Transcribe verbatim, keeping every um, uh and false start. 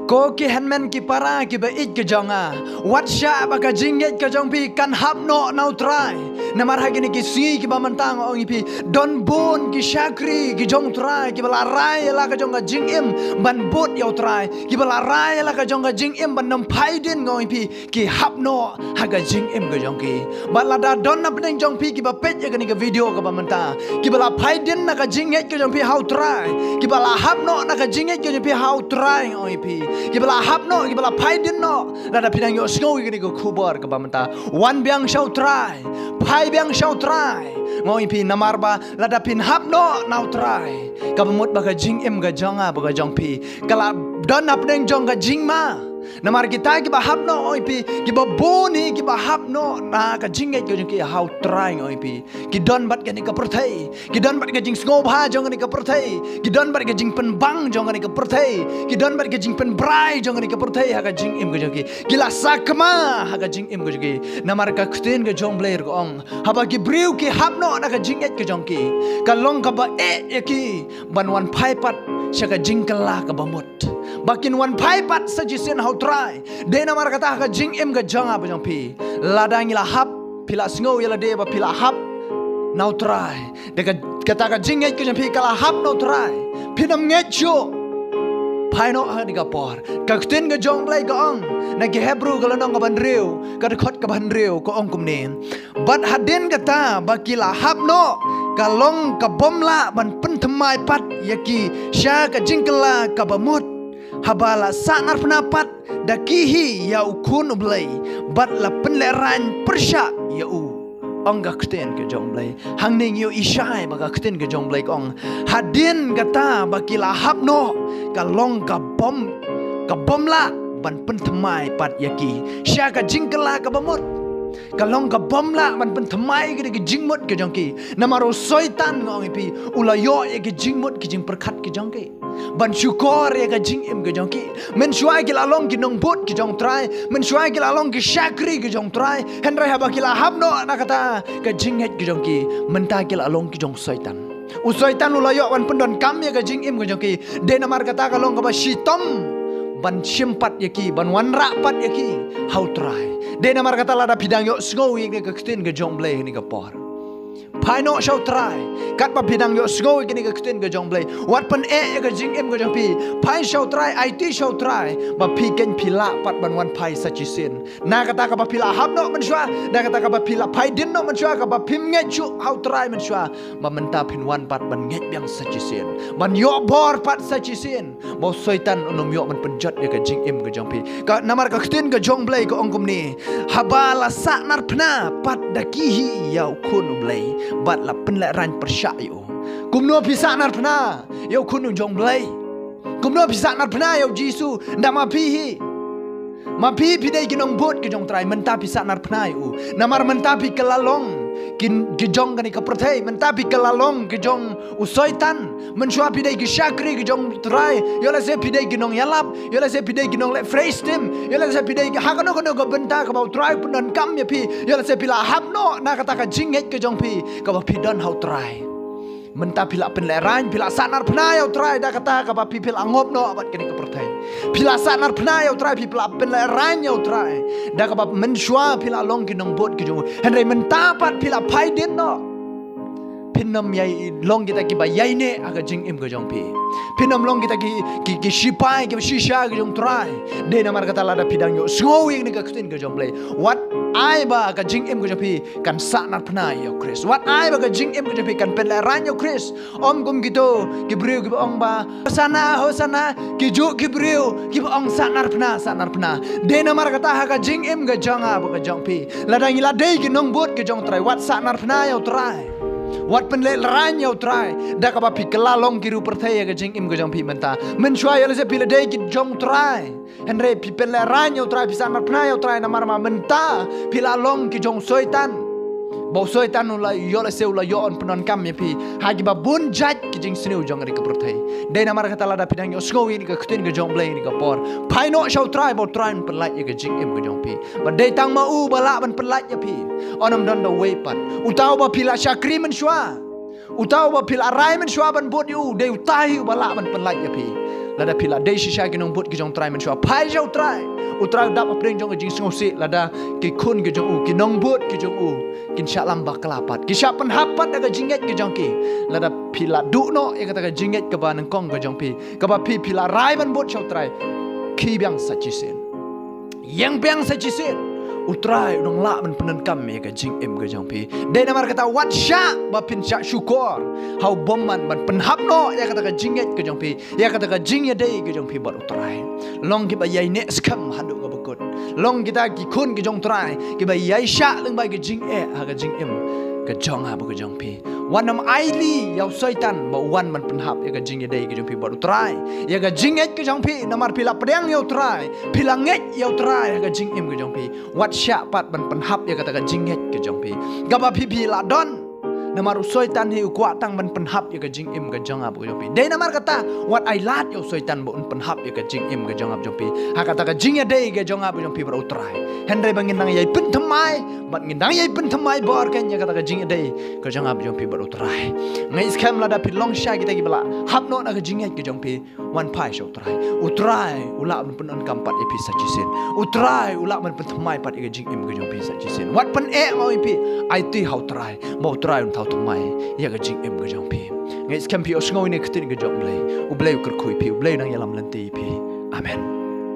Ko ki hynmen ki para kiba ïeit ka jong nga, wat shah ba ka jingngeit ka jong phi kan hap noh na U Trai. Namar ha kine ki sngi kiba mynta nga ong ïa phi, don bun ki shakri ki jong U Trai kiba la rai ïa la ka jong ka jingim ban bud ïa U Trai, kiba la rai ïa la ka jong ka jingim ban nym phai dien, nga ong ïa phi, ki hap noh ha ka jingim ka jong ki. Bad lada don na pdeng jong phi kiba peit ïa kane ka video kaba mynta, kiba la phai dien na ka jingngeit ka jong phi ha U Trai, kiba la hap noh na ka jingngeit ka jong phi ha U Trai, nga ong ïa phi, kiba la hap noh, kiba la phai dien noh, lada phi dang ïohsngew ïa kane ka khubor kaba mynta, wan biang sha U Trai, phai biang sha U Trai, nga ong ïa phi, namar ba lada phin hap noh na U Trai, kaba mut ba ka jingim ka jong nga bad ka jong phi ka la don na pdeng jong ka jingma. Namar kita kiba hap noh, ong ïa phi, kiba bun hi kiba hap noh na ka jingngeit ka jong ki ha U Trai, ong ïa phi, ki don bad kane ka pyrthei, ki don bad ka jingsngewbha jong kane ka pyrthei, ki don bad ka jingpynbang jong kane ka pyrthei, ki don bad ka jingpynbrai jong kane ka pyrthei ha ka jingim ka jong ki. Ki la sakma ha ka jingim ka jong ki. Namar ka ktien ka jong U Blei ka ong, haba ki briew ki hap noh na ka jingngeit ka jong ki, ka long kaba eh ïa ki ban wan phai pat sha ka jingkylla kaba mut, ba kin wan phai pat sa shisien ha U Trai. Dei namar kata ha ka jingim ka jong nga bad jong phi, lada ngi la hap, phi la sngew ïa lade ba phi la hap na U Trai, da ka, kata ka jingngeit ka jong phi ka la hap na U Trai, phin nym ngeit shuh. Phai noh ha kane ka por. Ka ktien ka jong U Blei ka ong na ki Hebru ka lynnong kaba hynriew, ka dkhot kaba hynriew, ka ong kumne: Bad hadien kata ba ki la hap noh, ka long ka bym lah ban pynthymmai pat ïa ki sha ka jingkylla kaba mut, haba la sahnarphna pat da ki hi ïa U Khun U Blei, bad la pynlehraiñ pyrshah ïa u. Ong ka ktien ka jong U Blei. Hangne ngi ïohi shai ba ka ktien ka jong U Blei ka ong, hadien kata ba ki la hap noh, ka long ka bym, ka bym lah ban pynthymmai pat ïa ki sha ka jingkylla kaba mut. Ka long ka bym lah ban pynthymmai ïa ki da ka jingmut ka jong ki. Namar u Soitan, nga ong ïa phi, u la ïoh ïa ka jingmut, ka jingpyrkhat ka jong ki ban shukor ïa ka jingim ka jong ki. Mynshuwa ki la long ki nongbud ki jong U Trai, mynshuwa ki la long ki shakri ki jong U Trai. Hynrei haba ki la hap noh na kata ka jingngeit ka jong ki, mynta ki la long ki jong u Soitan. U Soitan u la ïoh ban pyndonkam ïa ka jingim ka jong ki. Dei namar kata ka long kaba shitom ban shim pat ïa ki, ban wanrah pat ïa ki ha U Trai. Dei namar kata lada phi dang ïohsngew ïa ka ktien ka jong U Blei ha kane ka por, phai noh sha U Trai. Katba phi dang ïohsngew ïa kane ka ktien ka jong U Blei, wat pyneh ïa ka jingim ka jong phi. Phai sha U Trai, aiti sha U Trai ba phi kan, phi lah pat ban wan phai sa shisien. Na kata kaba phi la hap noh mynshuwa, na kata kaba phi la phai dien noh mynshuwa, kaba phim ngeit shuh ha U Trai mynshuwa, ba mynta phin wan pat ban ngeit biang sa shisien, ban ïoh bor pat sa shisien, ba u Soitan un ym ïoh ban pynjot ïa ka jingim ka jong phi. Ka, namar ka ktien ka jong U Blei ka ong kumne: Haba la sahnarphna pat da ki hi ïa U Khun U Blei, bad la pynlehraiñ pyrshah ïa u. Kumno phi sahnarphna ïa U Khun U jong U Blei? Kumno phi sahnarphna ïa U Jisu? Nda ma phi hi, ma phi, phi dei ki nongbud ki jong U Trai, mynta phi sahnarphna ïa u. Namar mynta phi kylla long ki, ki jong kane ka pyrthei, mynta phi kylla long ki jong u Soitan. Mynshuwa phi dei ki shakri ki jong U Trai, ïoh lehse phi dei ki nongïalap, ïoh lehse phi dei ki nongleh praise team, ïoh lehse phi dei ki ha kano kano ka bynta kaba U Trai u pyndonkam ïa phi, ïoh lehse phi la hap noh na kata ka jingngeit ka jong phi kaba phi don ha U Trai. Mynta phi la pynlehraiñ, phi la sahnarphna ïa U Trai da kata kaba phi, phi la ngop noh bad kane ka pyrthei. Phi la sahnarphna ïa U Trai, phi la pynlehraiñ ïa U Trai da kaba mynshuwa phi la long ki nongbud ki jong u. Hynrei mynta pat phi la phai dien noh. Phin nym ïai long kita kiba ïaineh ha ka jingim ka jong phi. Phin nym long kita ki, ki, ki shipai kiba shisha ki jong U Trai. Dei namar kata lada phi dang ïohsngew ïa kane ka ktien ka jong U Blei, wat ai ba ka jingim ka jong phi kan sahnarphna ïa U Khrist. Wat ai ba ka jingim ka jong phi kan pynlehraiñ ïa U Khrist. Ym kum kito ki briew kiba ong ba, "Hosana, Hosana," ki juh ki briew kiba ong, "Sahnarphna, sahnarphna." Dei namar kata ha ka jingim ka jong nga bad ka jong phi, lada ngi la dei ki nongbud ki jong U Trai, wat sahnarphna ïa U Trai. Wat pynlehraiñ ïa U Trai da kaba phi kylla long ki riew pyrthei ha ka jingim ka jong phi mynta. Mynshuwa ïoh lehse phi la dei ki jong U Trai, hynrei phi pynlehraiñ ïa U Trai, phi sahnarphna ïa U Trai, namar ma mynta phi la long ki jong u Soitan. Ba u Soitan u la, ïoh lehse u la ïoh ban pyndonkam ïa phi ha kiba bun jait ki jingsniew jong kane ka pyrthei. Dei namar kata lada phi dang ïohsngew ïa kane ka ktien ka jong U Blei ha kane ka por, phai noh sha U Trai ba U Trai un pynlait ïa ka jingim ka jong phi. Ba dei tang ma u ba lah ban pynlait ïa phi. Ym don da uwei pat. Uta uba phi la shakri mynshuwa, uta uba phi la rai mynshuwa ban bud ïa u, dei uta hi uba lah ban pynlait ïa phi. Lada phi la dei shisha ki nongbud ki jong U Trai mynshuwa, phai sha U Trai. U Trai u dap hapdeng jong ka jingsngewsih lada ki khun ki jong u, ki nongbud ki jong u kin shah lam bakla pat, ki shah pynhap pat da ka jingngeit ka jong ki. Lada phi la duh noh ïa kata ka jingngeit kaba nyngkong ka jong phi, kaba phi, phi la rai ban bud sha U Trai, khie biang sa shisien, ïeng biang sa shisien. U Trai u nang lah ban pyndonkam ïa ka jingim ka jong phi. Dei namar kata wat shah ba phin shah shukor ha u bymman ban pynhap noh ïa kata ka jingngeit ka jong phi, ïa kata ka jingïadei ka jong phi bad U Trai. Long kiba ïai neh skhem haduh kaba kut. Long kita ki khun ki jong U Trai kiba ïai shah lyngba ka jingeh ha ka jingim ka jong nga bad ka jong phi. Wat nym ailad ïa u Soitan ba u wan ban pynhap ïa ka jingïadei ka jong phi bad U Trai, ïa ka jingngeit ka jong phi. Namar phi la pdiang ïa U Trai, phi la ngeit ïa U Trai ha ka jingim ka jong phi, wat shah pat ban pynhap ïa kata ka jingngeit ka jong phi kaba phi, phi la don. Namar u Soitan hi u kwah tang ban pynhap ïa ka jingim ka jong nga bad ka jong phi. Dei namar kata wat ailad ïa u Soitan ba un pynhap ïa ka jingim ka jong nga bad jong phi ha kata ka jingïadei ka jong nga bad jong phi bad U Trai. Hynrei ba ngin nang ïai pynthymmai, bad ngin nang ïai pynthymmai bor kein ïa kata ka jingïadei ka jong nga bad jong phi bad U Trai. Nga ngeit skhem lada phi long shisha kita kiba la hap noh na ka jingngeit ka jong phi, wan phai sha U Trai. U Trai u lah ban pyndonkam pat ïa phi sa shisien. U Trai u lah ban pynthymmai pat ïa ka jingim ka jong phi sa shisien. Wat pyneh mo ïa phi, aiti ha U Trai ba U Trai un thaw thymmai ïa ka jingim ka jong phi. Nga ngeit skhem phi ïohsngew ïa kane ka ktien ka jong U Blei. U Blei u kyrkhu ïa phi, U Blei u nang ïalam lynti ïa phi. Amen.